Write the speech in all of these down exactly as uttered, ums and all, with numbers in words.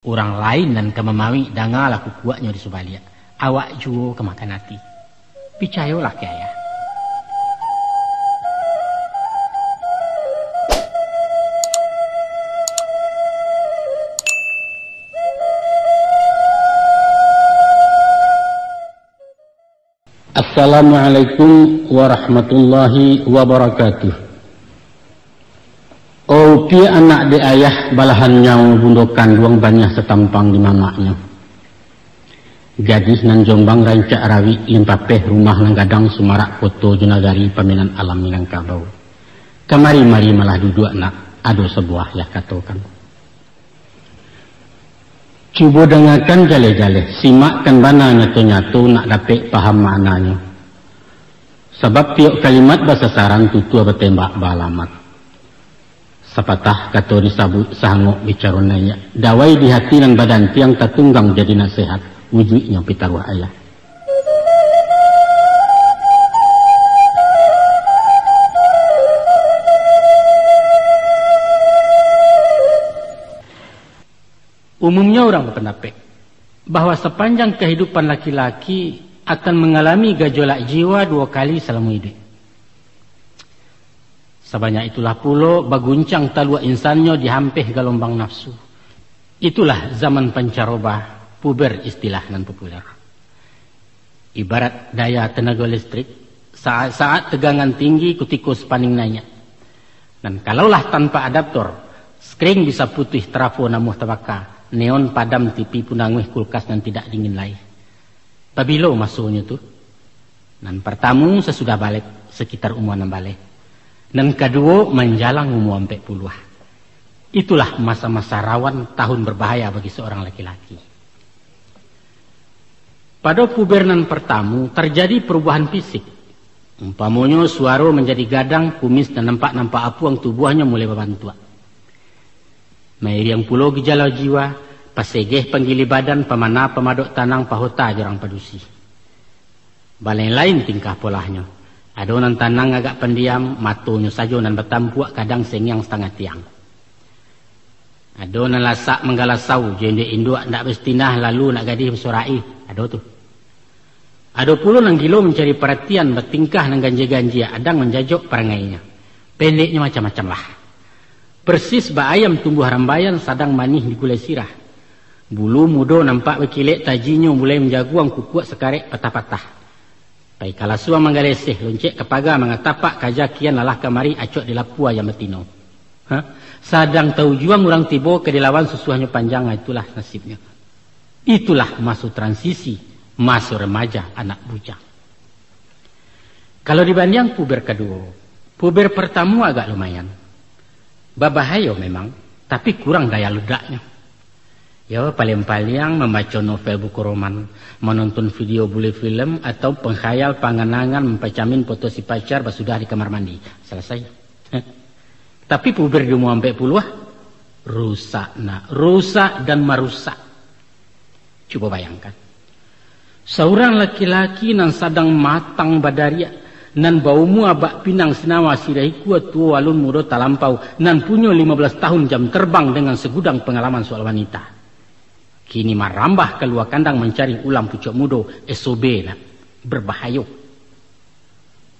Urang lain nan ka mamawik, dangalah kukuaknyo di subaliak. Awak juo ka makan ati. Picayolah ka ayah. Assalamualaikum warahmatullahi wabarakatuh. Oh, piak anak dek ayah, balahan nyawo bundo kanduang, baniah satampang di mamaknyo. Gadih nan jombang rancak rawik, limpapeh rumah nan gadang, sumarak koto jo nagari, paminan alam Minangkabau. Kamari-mari malah duduak nak, ado sabuah yah katokan. Cubo dangakan jaleh-jaleh, simakkan bana nyato-nyato, nak dapek paham maknanyo. Sabab tiok kalimat basasaran, tutua batembak baalamat. Sapatah kato disabuik, sahangok bicaro naiak. Dawai di hati nan badantiang, tatunggang jadi nasehat, wujuiknyo pitaruah ayah. Umumnyo urang bapandapek bahwa sapanjang kahidupan laki-laki akan mangalami gajolak jiwa duo kali salamo iduik. Sabanyak itulah pulo baguncang taluak insannyo dihampeh galombang nafsu. Itulah zaman pancaroba, puber istilah nan populer. Ibarat daya tanago listrik, saat-saat tegangan tinggi, kutiko spaning naiak. Nan kalau lah tanpa adaptor, skring bisa putuih, trafo namuah tabaka, neon padam, T V pun anguih, kulkas nan tidak dingin lai. Pabilo masonyo tu? Nan partamu sasudah balek, sakitar umua anam baleh. Nan kaduo manjalang umua ampek puluah. Itulah masa-masa rawan, tahun berbahaya bagi seorang laki-laki. Pado puber nan partamu, tarjadi parubahan fisik. Umpamonyo, suaro manjadi gadang, kumis nan nampak-nampak apuang, tubuahnyo mulai babantuak. Mairiang pulo gijalo jiwa, pasegeh panggili badan, pamana pamadok tanang, pahota jo urang padusi. Balain-lain tingkah polahnyo. Ado nan tanang agak pandiam, matonyo sajo nan batampuak, kadang sengiang satangah tiang. Ado nan lasak manggalasau, jo induak-induak ndak basitinah, lalu nak gadih basorak, ado tu. Ado pulo nan gilo mancari paratian, batingkah nan ganjia-ganjia, adang manjajok parangainyo. Pendeknyo, macam-macam lah. Persis bak ayam tumbuah rambaian, sadang manih digulai sirah. Bulu mudo nampak bakilek, tajinyo mulai manjaguang, kukuak sakarek patah-patah. Pai ka lasuang manggaleseh, loncek ka paga mangatapak, kaja kian lalah kamari, acok di lapua ayam batino. Ha? Sadang taujuang urang tibo, ka dilawan susuahnyo panjang, itulah nasibnyo. Itulah maso transisi, maso remaja anak bujang. Kalau dibandiang puber kaduo, puber partamu agak lumayan. Babahayo memang, tapi kurang daya ledaknyo. Yo, paliang-paliang mambaco novel buku roman, manonton video bule film, atau pengkhayal panganangan mampacamin foto si pacar basudah di kamar mandi. Salasai. Tapi puber di umua ampek puluah, rusak nak, rusak dan marusak. Cubo bayangkan, saurang laki-laki nan sadang matang badariak, nan baumua bak pinang sinawa, siriah ikua tuo alun mudo talampau, nan punyo lima belas tahun jam terbang dengan segudang pengalaman soal wanita, kini marambah kalua kandang mancari ulam pucuak mudo, S O B nak, berbahayo.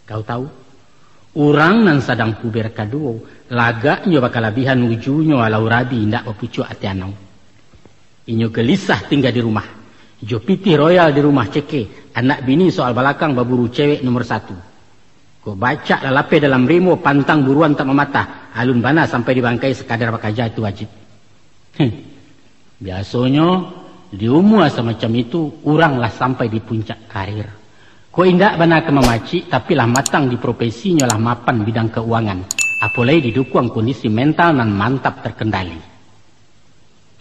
Kau tahu, urang nan sadang puber kaduo, lagaknyo bakalabihan, ujunyo alau rabi, indak bapucuak ati anau. Inyo gelisah tingga di rumah, jo pitih royal di rumah ceke, anak bini soal balakang, baburu cewek nomor satu. Kok bacak lah lapeh dalam rimo, pantang buruan tak mamatah, alun bana sampai di bangkai, sakadar bakaja itu wajib. Heh. Biasonyo, di umua samacam itu, urang lah sampai di puncak karir. Kok indak bana ka mamacik, tapi lah matang di profesinyo, lah mapan bidang keuangan, apolai didukuang kondisi mental nan mantap terkendali.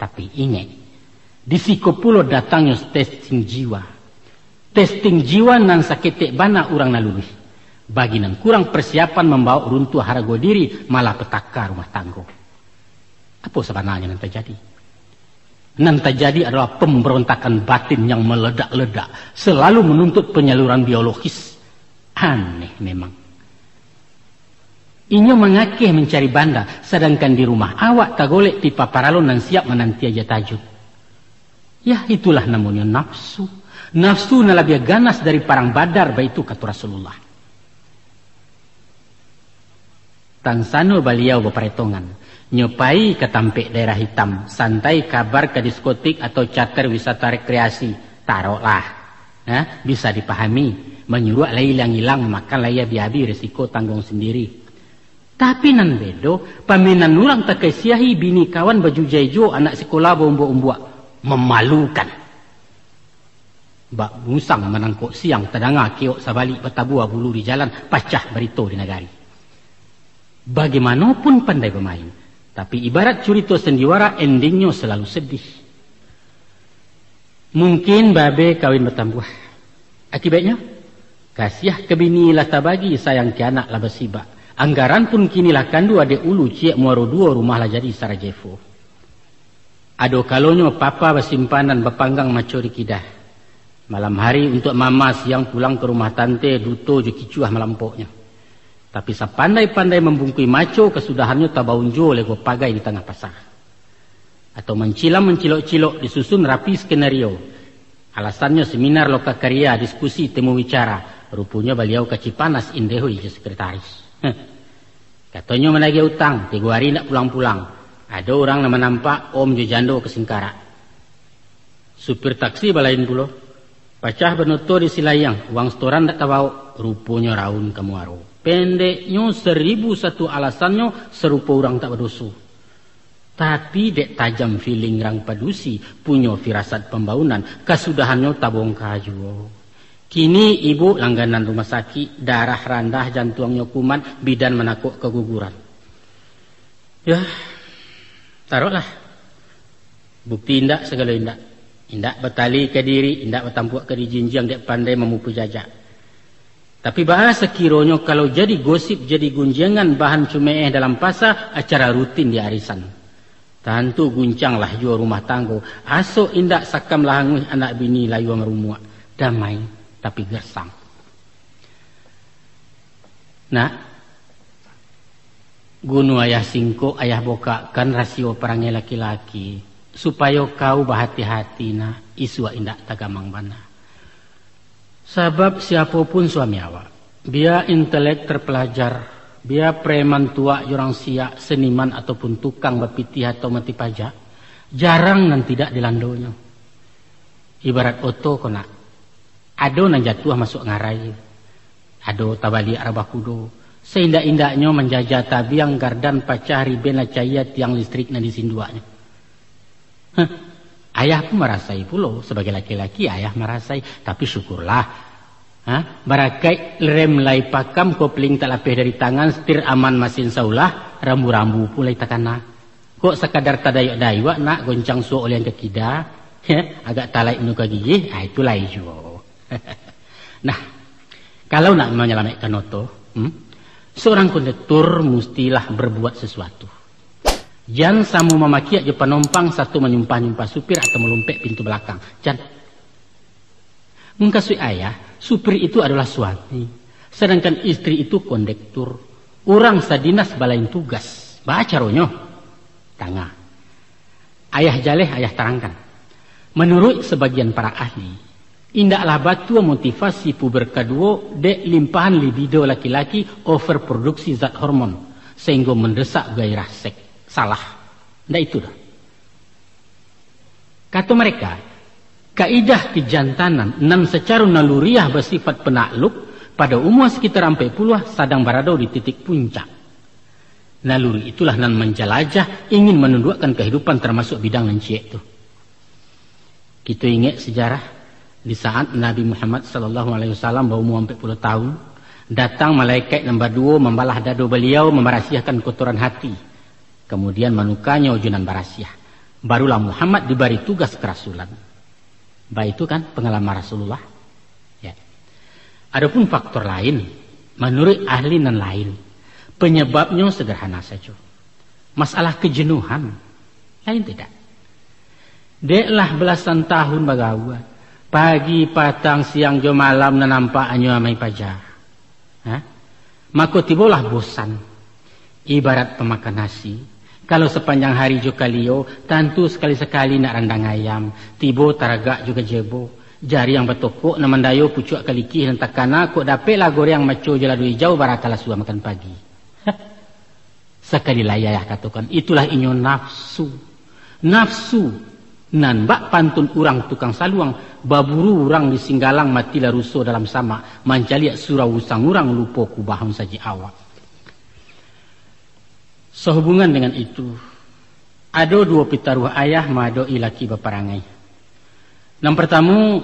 Tapi ingek, di siko pulo datangnyo testing jiwa. Testing jiwa nan saketek bana urang nan luluih. Bagi nan kurang persiapan, mambaok runtuah harago diri, malah petaka rumah tanggo. Apo sabananyo nan tajadi? Nan tajadi adolah pambarontakan batin yang maledak-ledak, salalu manuntut panyaluran biologis. Aneh memang. Inyo mangakeh mancari banda, sadangkan di rumah awak tagolek pipa paralon nan siap mananti aja tajun. Yah, itulah namonyo nafsu. Nafsu nan labiah ganas dari parang Badar, baitu kato Rasulullah. Tansano baliau baparetongan, nyo pai ka tampek daerah itam, santai kabar ka diskotik atau charter wisata rekreasi, taroklah. Ha, bisa dipahami, manyuruak lai ilang-ilang, makan lai abi-abi, resiko tangguang sandiri. Tapi nan bedo, pamenan urang takai siahi, bini kawan bajujai juo, anak sikolah baumbuak-umbuak. Mamalukan. Bak musang manangkok siang, tadanga keok sabalik, batabua bulu di jalan, pacah barito di nagari. Bagaimanopun pandai bamain, tapi ibarat curito sandiwara, endingnyo salalu sadih. Mungkin babe kawin batambuah. Akibatnyo, kasiah ka bini lah tabagi, sayang ka anak lah basibak. Anggaran pun kini lah kandu, adek ulu ciek muaro duo, rumah lah jadi Sarajevo. Ado kalonyo papa basimpanan, bapanggang maco di kidah. Malam hari untuak mama, siang pulang ka rumah tante, duto jo kicuah malampoknyo. Tapi sapandai-pandai mambungkui maco, kasudahannyo tabaun juo lego pagai di tangah pasa. Atau mancilam mancilok-cilok, disusun rapi skenario. Alasannyo seminar, loka karya, diskusi, temu wicara. Ruponyo baliau ka Cipanas, indeh oi jo sekretaris. Heh. Katonyo managih utang, tigo ari indak pulang-pulang. Ado urang nan manampak om jo jando ka Singkarak. Supir taksi balain pulo. Pacah banoto di Silayang, uang setoran ndak tabaok, ruponyo raun ka Muaro. Pendeknyo, saribu satu alasannyo, sarupo urang tak badoso. Tapi dek tajam feeling rang padusi, punyo firasat pambaunan, kasudahannyo tabongka juo. Kini ibu langganan rumah sakik, darah randah, jantuangnyo kumat, bidan manakok kaguguran. Yah, taroklah. Bukti indak sagalo indak. Indak batali ka diri, indak batampuak ka dijinjiang, dek pandai mamupu jajak. Tapi baa sakironyo kalau jadi gosip, jadi gunjiangan, bahan cumeeh dalam pasa, acara rutin di arisan. Tantu guncanglah juo rumah tanggo, asok indak sakamlah anguih, anak bini layua marumuak, damai tapi gersang. Nak, gunu ayah singkok, ayah bokakkan rasio parangai laki-laki, supayo kau bahati-hati, nak, isuak indak tagamang bana. Sabab siapo pun suami awak, bia intelek terpelajar, bia preman tuak jo urang siak, seniman ataupun tukang bapitih atau mati pajak, jarang nan tidak dilandonyo. Ibarat oto ko, nak, ado nan jatuah masuak ngarai, ado tabaliak rabah kudo, saindak-indaknyo manjajah tabiang, gardan pacah, riben lah caia, tiang listrik nan disinduaknyo. Heh, ayah pun marasai pulo, sabagai laki-laki ayah marasai, tapi syukurlah. Ha? Barakaik rem lai pakam, kopling tak lapeh dari tangan, setir aman masin saulah, rambu-rambu pun lai takana. Kok sakadar tadayuak-dayuak, nak, goncang suok uliang ka kida, heh, agak talaik manuka gigih, ah, itu lai juo. Nah, kalau nak manyalamaikkan oto, hmm, seorang kondektur mustilah berbuat sesuatu. Jan samo mamakiak jo panompang, sato manyumpah-nyumpah supir atau malumpek pintu balakang. Jan. Mukasuik ayah, supir itu adolah suami, sadangkan istri itu kondektur. Urang sadinas balain tugas. Baa caronyo? Tangah. Ayah jaleh, ayah tarangkan. Manuruik sabagian para ahli, indaklah batua motivasi puber kaduo dek limpahan libido laki-laki, overproduksi zat hormon, sahinggo mandesak gairah seks. Salah. Ndak itu doh. Kato mereka, kaidah kejantanan nan sacaro naluriah basifat penakluk, pado umua sakitar ampek puluah sadang barado di titik puncak. Naluri itulah nan manjalajah, ingin manunduakkan kahidupan, tarmasuk bidang nan ciek tu. Kito ingek sajarah, di saat Nabi Muhammad sallallahu alaihi wasallam baumua ampek puluah tahun, datang malaikat nan baduo mambalah dado baliau, mambarasiahkan kotoran hati, kamudian manukanyo jo nan barasiah. Barulah Muhammad dibari tugas karasulan. Baitu kan pangalaman Rasulullah? Ya. Adapun faktor lain, manuruik ahli nan lain, panyababnyo sederhana sajo. Masalah kajenuhan, lain tidak? Dek lah balasan tahun bagaua, pagi, patang, siang jo malam nan nampak hanyo amai paja. Ha? Mako tibolah bosan. Ibarat pamakan nasi, Kalau sapanjang hari jo kalio, tantu sakali-sakali nak randang ayam, tibo taragak jo gajebo. Jariang batokok nan mandayo pucuak kalikih nan takana, kok dapeklah goreang maco jo lado ijau, barakalah suah makan pagi. Sakali lai ayah katokan, itulah inyo nafsu. Nafsu nan bak pantun urang tukang saluang, baburu urang di Singgalang, matilah ruso dalam samak, mancaliak surau usang urang, lupo kubah nan sajik awak. Sahubungan dengan itu, ado duo pitaruah ayah maadok-i laki baparangai. Nan partamo,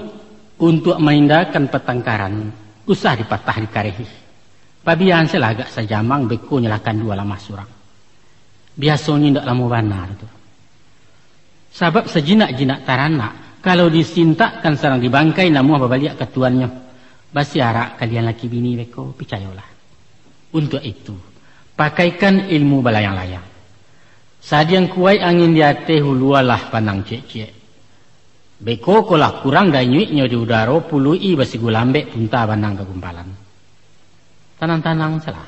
untuak mahindakan patangkaran, usah dipatah dikarehi. Pabiahan se lah agak sajamang, beko nyo lah kandu alamah surang. Biasonyo indak lamo bana tu. Sabab sajinak-jinak taranak, kalau disintakkan sadang dibangkai, namuah babaliak ka tuannyo. Basiarak kalian laki bini beko, picayolah. Untuak itu, pakaikan ilmu balayang-layang. Sadiang kuaik angin di ateh, ulualah panang ciek-ciek. Beko ko lah kurang danyuiknyo di udaro, puluik-i basigulambek, punta banang ka gumpalan. Tanang-tanang salah.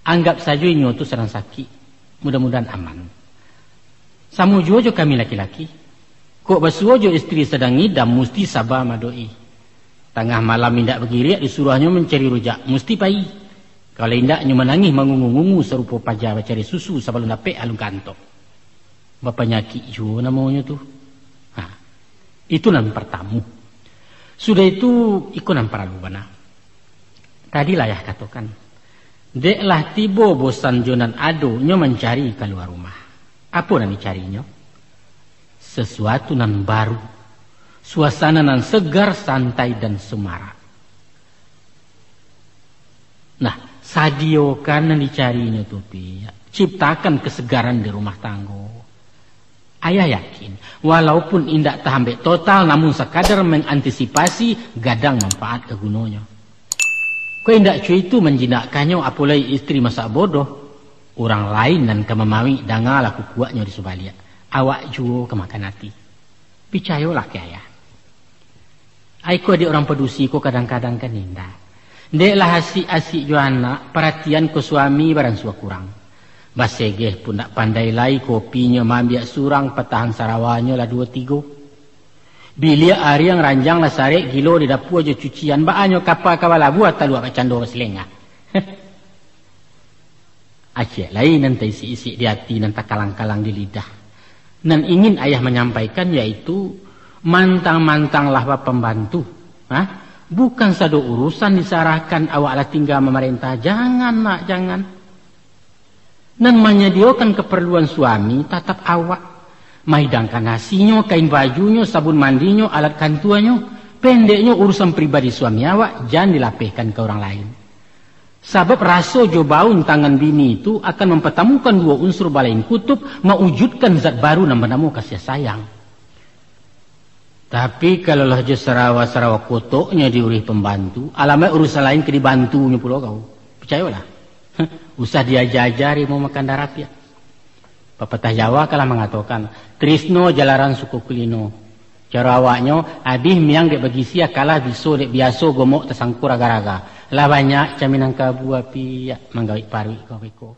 Anggap sajo inyo tu sadang sakik. Mudah-mudahan aman. Samo juo jo kami laki-laki. Kok basuo jo istri sadang ngidam, musti saba maadok-i. Tangah malam indak bagiriak, disuruahnyo mancari rujak, musti pai. Kalau indak, nyo manangih mangungu-ngungu sarupo paja bacari susu sabalun dapek alun ka antok. Bapanyakik juo namonyo tu. Ha, itu nan partamo. Sudah itu, iko nan paralu bana. Tadi lah ayah katokan, dek lah tibo bosan jo nan ado, nyo mancari kalua rumah. Apo nan dicarinyo? Sasuatu nan baru, suasana nan segar, santai, dan semarak. Nah, sadiokan nan dicarinyo tu, Pi. Ciptakan kesegaran di rumah tanggo. Ayah yakin, walaupun indak tahambek total, namun sakadar mengantisipasi, gadang manfaat ka gunonyo. Kok indak cuitu manjinakkannyo, apo lai istri masak bodoh, urang lain nan ka mamawik, dangalah kukuaknyo di subaliak. Awak juo ka makan ati. Picayolah ka ayah. Ai ko dek urang padusi ko kadang-kadang kan indak. Dek lah asik-asik jo anak, paratian ko suami baransua kurang. Basegeh pun ndak pandai lai, kopinyo maambiak surang, patahan sarawanyo lah duo tigo. Biliak ariang ranjang lah sarek, gilo di dapua jo cucian, baa nyo kapa ka balabuah, taluak bacando basilengah. Aciak lai nan taisik-isik di ati, nan takalang-kalang di lidah. Nan ingin ayah manyampaikan yaitu, mantang-mantang lah bapambantu, ha? Bukan sado urusan disarahkan, awak lah tingga mamarentah. Jangan, nak, jangan. Nan manyadiokan kaparluan suami tatap awak. Mahidangkan nasinyo, kain bajunyo, sabun mandinyo, alat kantuanyo. Pendeknyo, urusan pribadi suami awak jan dilapehkan ka urang lain. Sabab raso jo baun tangan bini tu akan mampatamukan duo unsur balain kutub, maujudkan zat baru nan banamo kasiah sayang. Tapi, kalau lah jo sarawa-sarawa kotoknyo diurih pambantu, alamaik urusan lain ka dibantunyo pulo kau. Picayolah. Usah diaja-aja harimau makan darah piak. Papatah Jawa kan lah mangatokan, trisno jalaran suko kulino. Caro awaknyo, abih miang dek bagisia, kalah biso dek biaso, gomok tasangkur agar-agar. Lah banyak camin angka buah piak manggawik paruik kau beko.